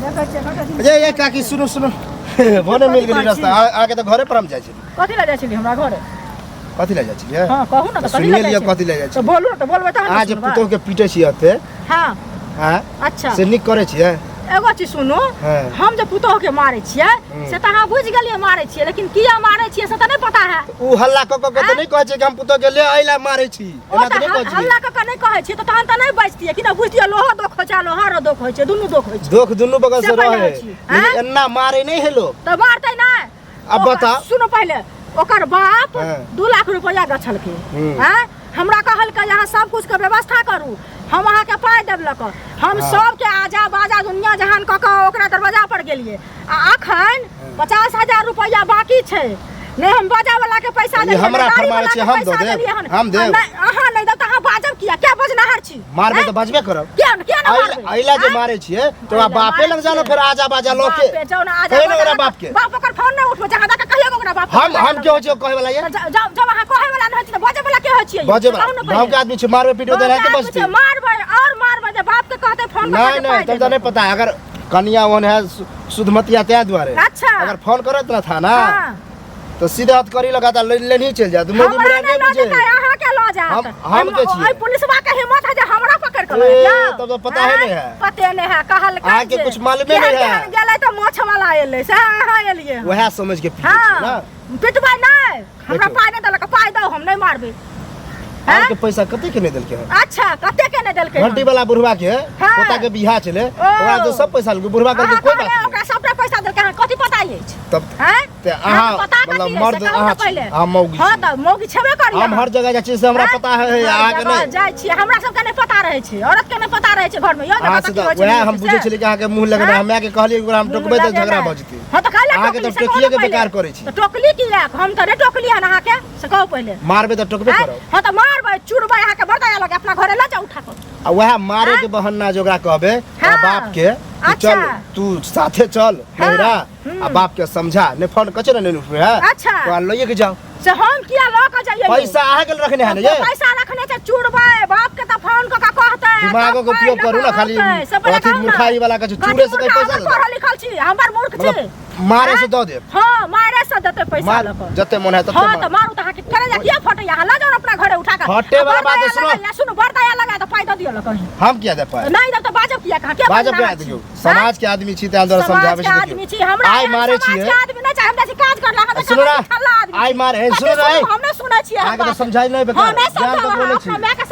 देखै छियै कते दिन ये ये काकी सुनू सुनू भने मिल गेली रास्ता आके तऽ घरे पर हम जाइ छली। कथी लए जाइ छली हमरा घरे? कथी लए जाइ छलियै? हँ, कहू ने। तऽ कथी सुनिए लए जाइ लिअ छली? कथी लए जाइ तऽ छलियै। बोलू ने, तऽ बोलबै तहन ने अहाँ जे सुनबै। पुतोह के पीटै छियै एते। हँ। आँय? अच्छा। से नीक करै छियै? एगो चीज सुनू। हँ। हम जे पुतोह के मारै छियै से तऽ अहाँ बुझि गेलियै मारै छियै, लेकिन किया मारै छियै से तऽ नहि पता है। ओ हल्ला कऽ कऽ के तऽ नहि कहै छै कि हम पुतोह के ले अइला मारै छी। ओ एना तऽ तऽ नहि कहै छियै। हल्ला कऽ कऽ नहि कहै छियै तऽ तहन तऽ नहि बजतियै कि ने? बुझतियै, लोहो दोख होइ छै आ लोहारो दोख होइ छै, दुनू दोख होइ छै। दोख दुनू बगल से से पहिले रहे होइ छी, लेकिन आँय? एना मारै नहि है लोग। तऽ मारतै नहि? अब बता। सुनो पहिले, ओकर बाप 2 लाख रुपया गछलकै। आँय, हमरा कहलकै अहाँ सब कुछ के व्यवस्था करू, हम अहाँके पाइ देब लऽ कऽ। हम सबके आजा बाजा दुनिया जहान कऽ कऽ ओकरा दरवाजा पर गेलियै आ अखन 50,000 रुपया बाकी छै। नहि हम बाजा वाला के पैसा ई देलियै, हमरा नहि गाड़ी फरमाबै वाला छै, के हम दऽ पैसा देब? देलियै हन। हम देब? आ नहि, अहाँ नहि देब तऽ अहाँ बाजब किया? क्या बजनाहर छी? मारबै आँय? तऽ बजबे करब। किया किया ने मारबै? अइला जे आँय? मारै छियै तऽ ओकरा अइला बापे मारै लग जानो छियै। फेर आजा बाजा लऽ के बापे जाउ ने आजा कहियौ ने बाजा ओकरा लऽ बाप के। बाप ओकर फोन नहि उठबै छै, अहाँ जाके कहियौ ओकरा बाप के। हम हम के होइ छियै कहै वाला ये? तऽ जब जब अहाँ कहै वाला नहि छी तऽ बजै वाला के होइ छियै? बजे से कहू ने वाला पहिले। गाँव के आदमी छै, मारबै पीटबै तऽ एनाहिते गाँवके आदमी बजतै। छै, मारबै और मारबै जे बाप के कहतै फोन कऽ नहि के नहि पाइ तब तऽ देबै। नहि पता है, अगर कनिया ओहन है सुधमतिया तें दुआरे। अगर फोन करत ना था ना तो सीधे हाथ करी लगा ले लेनी चल जात मोदी हमरा मुरा नहि नहीं लऽ बुझे। जेतै, अहाँके लऽ जायत। हम के छियै? एहि पुलिसवा के हिम्मत है जे हमरा पकड़ के लऽ ए, जायत? तब तो पता है नहीं है। पते नहीं है कहल। अहाँके कुछ मालूमे नहीं है। गेलै तऽ माछ वाला एलै से अहाँ एलियै हन। वएह समझ के पीटे छै ना। पिटबै नहि हमरा। देखियौ। पाइ नहि देलक, पाइ दौ, हम नहि मारबै। अहाँके पैसा कते के नहि देलकै हन? अच्छा, कते के नहि देलकै हन? घंटी वाला बुढ़वा के पोता के बियाह छलै, ओकरा तो सब पैसा लेलकै बुढ़वा, कहलकै अहाँ कोई कहबै बात नहीं। ओकरा सबटा पैसा देलकै हन, कथी पता अछि? तब हैं? ते अहाँके अहाँ पता कथी मतलब अछि से मर्द कहू ने अहाँ छी, पहिले। अहाँ मौगी हँ छी। तऽ मौगी छेबे करी हम अहाँ। हर जगह जाइ छियै से हमरा हैं? पता है, हर अहाँके जगह नहि जाइ छियै, हमरा सबके नहि पता रहै छै, औरत के नहि पता रहै छै घरमे यौ अहाँ कतऽ से की तऽ होइ छै, वएह नहि हम होइ छै बुझै से। छलियै कि अहाँके मुँह लगेने हैं? हम मायके कहलियै कि ओकरा हम मुँह टोकबै तऽ लगेनाइ। झगड़ा भऽ जेतै। हँ तऽ काल्हि अहाँके टोकली तऽ से कहू टोकिए ने के बेकार पहिले। करै छी। तऽ टोकली किया? हम तऽ नहि टोकली हन अहाँके, से कहू पहिले। मारबै तऽ टोकबे आँय? करब। हँ तऽ मारबै, चुरबै अहाँके, बड़ दया लगे, अपना घरे लऽ जाउ उठा कऽ। आ वएह मारे के बहाना जे ओकरा कहबै ओकरा बाप के कि चल तू साथे चल नैहरा आ बाप के समझा, नहि फोन कचे ने नहीं उठबै है। ओकरा लइए के जाओ। से हम किया लऽ कऽ जाइए? पैसा अहाँ के रखने है ने ये? पैसा रखने छै, चुरबै बाप के तऽ फोन कऽ कऽ कहतै आ दिमागो तब के उपयोग पाइ करू लऽ ना, कऽ खाली औतै। से पहिले अथी कहू ना। मूर्खाई वाला के छै, कथी चूरे से कहीं मूर्खा? पैसा हमर देता। पढ़ल लिखल छी, हमर मूर्ख छी? मतलब मारे से दऽ देब? हँ, मारे से देतै पैसा मार लऽ कऽ। जते मन है तते हँ मार। तऽ मारू तऽ अहाँके करेजा किया फटैया? अहाँ लऽ जाउ ने अपना घरे उठा कऽ। फटे आ वाला बड़ बात दया सुनो। लगैया, सुनू, बड़ दया लगा तऽ पाइ दऽ दियौ लऽ कहीं। हम किया दे पाए? नहि देब तऽ बाजब किया? कहाँ के बाजब बजनाहर किया? छी? देखियौ समाज के आदमी छी तैं दुआरे समाज समझाबै के छी। आदमी देखियौ छी हमरा आइ एहन मारे समाज छियै। के आदमी नहि चाही हमरा, छी काज करला अहाँ सुनू ना, ठल्ला आदमी आइ छी। मारे, कथी सुनू ना, सुनू? हम नहि सुनै छियै। अहाँके तऽ समझाइ नहि हँ बेकार नहि ज्ञान समझाउ ककरो अहाँ नहि छी। अपना मायके